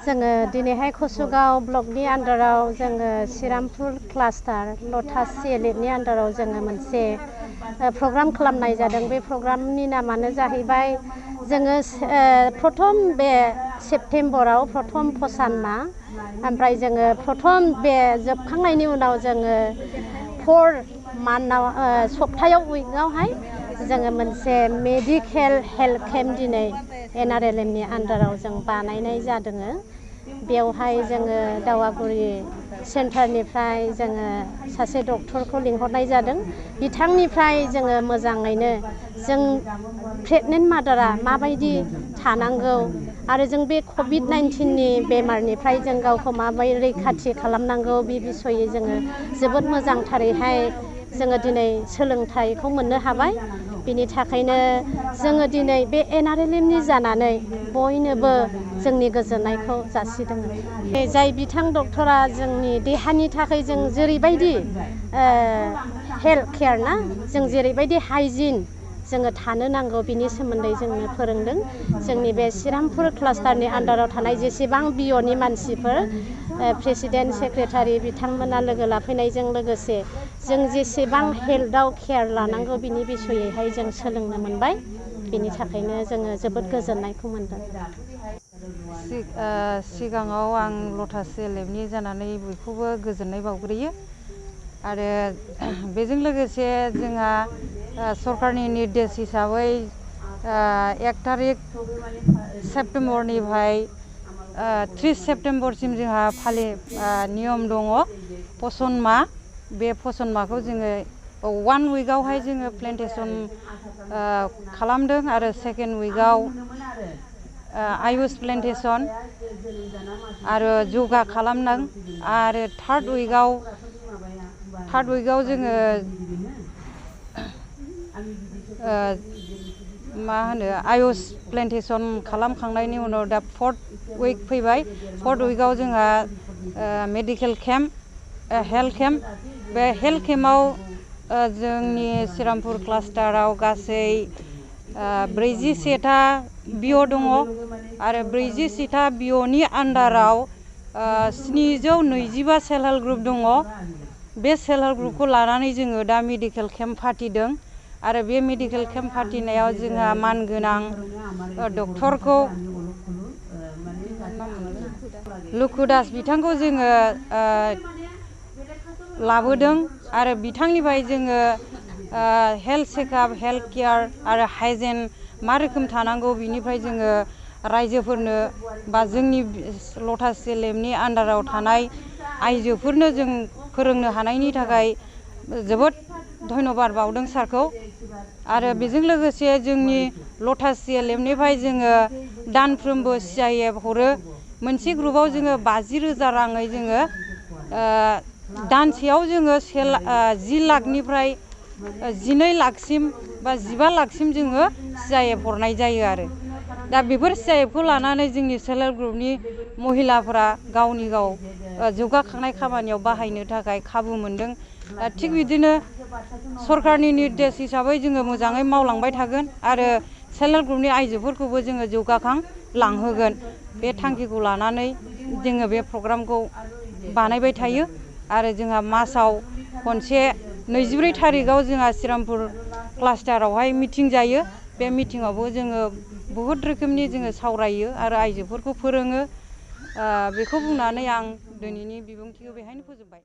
जोङो दिनैहाय कसुगाव ब्लकनि आन्डाराव जोङो श्रीरामपुर क्लास्टार लटास CLFनि आन्डाराव जोङो मोनसे प्रग्राम खालामनाय जादों। बे प्रग्रामनि नामानो जाहैबाय जोङो प्रथम बे सेप्तेम्बराव प्रथम फसानमा, ओमफ्राय जोङो प्रथम बे जोबखांनायनि उनाव जोङो 4 मान्थआव सप्तायाव उइकआवहाय जोङो मोनसे मेडिकेल हेल्थ केम्प दिनै NRLMनि आन्डाराव जों बानायनाय जादों। बेवहाय जोङो दावागुरि सेन्टारनिफ्राय जोङो सासे डक्टरखौ लिंहरनाय जादों। बिथांनिफ्राय जोङो मोजाङैनो जों प्रेगनेन्ट मादारा माबायदि थानांगौ आरो जों बे COVID-19नि बेमारनिफ्राय जों गावखौ माबायदि रैखाथि खालामनांगौ बे बिसयै जोङो जोबोद मोजांथारैहाय जोङो दिनै सोलोंथाइखौ मोननो हाबाय। बिनि थाखायनो जोङो दिनै बे NRLMनि जानानै बयनोबो जोंनि गोजोननायखौ जासिदों। जाय बिथां डक्टरा जोंनि देहानि थाखाय जों जेरैबायदि हेल्थ केयार ना, जों जेरैबायदि हाइजिन जोङो थानो नांगौ बिनि सोमोन्दै जोंनो फोरोंदों। जोंनि बे श्रीरामपुर क्लास्टारनि आन्डाराव थानाय जेसेबां बिअनि मानसिफोर प्रेसिडेन्ट सेक्रेटारि बिथांमोना लोगो लाफैनायजों लोगोसे जों जेसेबां हेल्थआव केयार लानांगौ बिनि बिसयैहाय जों सोलोंनो मोनबाय। बिनि थाखायनो जोङो जोबोद गोजोननायखौ मोनदों। सिगाङाव आं लटास CLFनि जानानै बयखौबो गोजोननाय बावग्रोयो आरो बेजों लोगोसे जोंहा सरकारनि निर्देश हिसाबै 1 थारिख सेप्तेम्बरनिफ्राय 30 सेप्तेम्बरसिम जोंहा नियम दङ फसनमा। बे फसनमाखौ जोङो 1 उइकआवहाय जोङो प्लेन्टेसन खालामदों आरो सेकेन्ड उइकआव आयुष प्लेन्टेसन आरो यगा खालामदों आरो थार्ड उइकआव जोङो मा होनो आयुष प्लेन्टेसन खालामखांनायनि उनाव दा 4th उइक फैबाय। 4th उइकआव जोंहा मेडिकेल केम्प हेल्थ केम्प। बे हेल्थ केम्पआव जोंनि श्रीरामपुर क्लास्टाराव गासै 41था बिअ दङ आरो 41था बिअनि आन्डाराव 725 सेल्फ हेल्प ग्रुप दङ। बे सेल्फ हेल्प ग्रुपखौ लानानै जोङो दा मेडिकेल केम्प फाथिदों आरो बे मेडिकेल केम्प फाथिनायाव जोंहा मानगोनां डक्टरखौ लुकुदास बिथांखौ जोङो लाबोदों आरो बिथांनिफ्राय जोङो हेल्थ चेकआप हेल्थ केयार आरो हाइजेन मा रोखोम थानांगौ बिनिफ्राय जोङो रायजोफोरनो बा जोंनि लटास CLFनि आन्डाराव थानाय आइजोफोरनो जों फोरोंनो हानायनि थाखाय जोबोद धन्यबाद बावदों सारखौ। आरो बेजों लोगोसे जोंनि लटास CLFनिफ्राय जोङो दानफ्रोमबो CIF हरो। मोनसे ग्रुपआव जोङो 50,000 राङै जोङो दानसेयाव जोङो 10 लाखनिफ्राय 12 लाखसिम बा 15 लाखसिम जोङो CIF हरनाय जायो आरो दा बेफोर CIFखौ लानानै जोंनि सेल्फ हेल्प ग्रुपनि महिलाफोरा गावनि गाव जौगाखांनाय खामानियाव बाहायनो थाखाय खाबु मोनदों। थिग बिदिनो सरकारनि निर्देश हिसाबै जोङो मोजाङै मावलांबाय थागोन आरो सेल्फ हेल्प ग्रुपनि आइजोफोरखौबो जोङो जौगाखां लांहोगोन। बे थांखिखौ लानानै जोङो बे प्रग्रामखौ बानायबाय थायो आरो जोंहा मासाव खनसे 24 थारिखआव जोंहा श्रीरामपुर क्लास्टारावहाय मिटिं जायो। बे मिटिङावबो जोङो बहुद रोखोमनि जोङो सावरायो आरो आइजोफोरखौ फोरोङो। बेखौ बुंनानै आं दिनैनि बिबुंथिखौ बेहायनो फोजोबबाय।